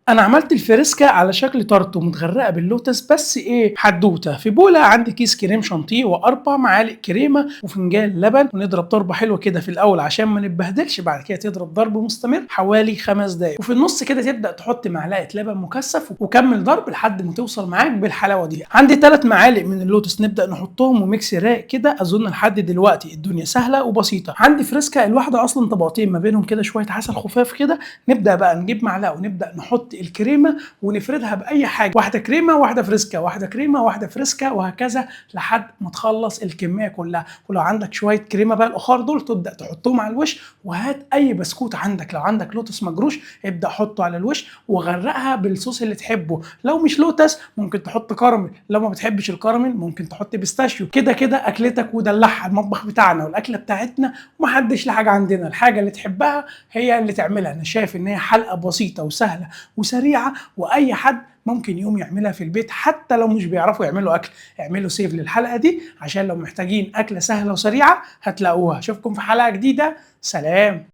انا عملت الفريسكا على شكل طرط ومتغرقه باللوتس، بس ايه حدوتة. في بوله عندي كيس كريم شانتيه و4 معالق كريمة وفنجان لبن، ونضرب ضربه حلوة كده في الاول عشان ما نتبهدلش، بعد كده تضرب ضرب مستمر حوالي 5 دقائق، وفي النص كده تبدا تحط معلقه لبن مكثف وكمل ضرب لحد ما توصل معاك بالحلاوه دي. عندي 3 معالق من اللوتس نبدا نحطهم و mix رايق كده. اظن لحد دلوقتي الدنيا سهلة وبسيطة. عندي فريسكا الواحدة اصلا طبقتين ما بينهم كده شوية عسل خفاف كده. نبدا بقى نجيب معلقه ونبدا نحط الكريمة ونفردها باي حاجة، واحدة كريمة واحدة فريسكا، واحدة كريمة واحدة فريسكا، وهكذا لحد ما تخلص الكمية كلها. ولو عندك شوية كريمة بقى الاخر دول تبدا تحطهم على الوش، وهات اي بسكوت عندك، لو عندك لوتس مجروش ابدا حطه على الوش وغرقها بالصوص اللي تحبه. لو مش لوتس ممكن تحط كراميل، لو ما بتحبش الكراميل ممكن تحط pistachio. كده كده اكلتك ودلعها، المطبخ بتاعنا والاكله بتاعتنا ومحدش له حاجة عندنا، الحاجة اللي تحبها هي اللي تعملها. انا شايف ان هي حلقة بسيطة وسهلة وسريعة، واي حد ممكن يقوم يعملها في البيت حتى لو مش بيعرفوا يعملوا اكل. اعملوا save للحلقة دي عشان لو محتاجين اكله سهلة وسريعة هتلاقوها. اشوفكم في حلقة جديدة، سلام.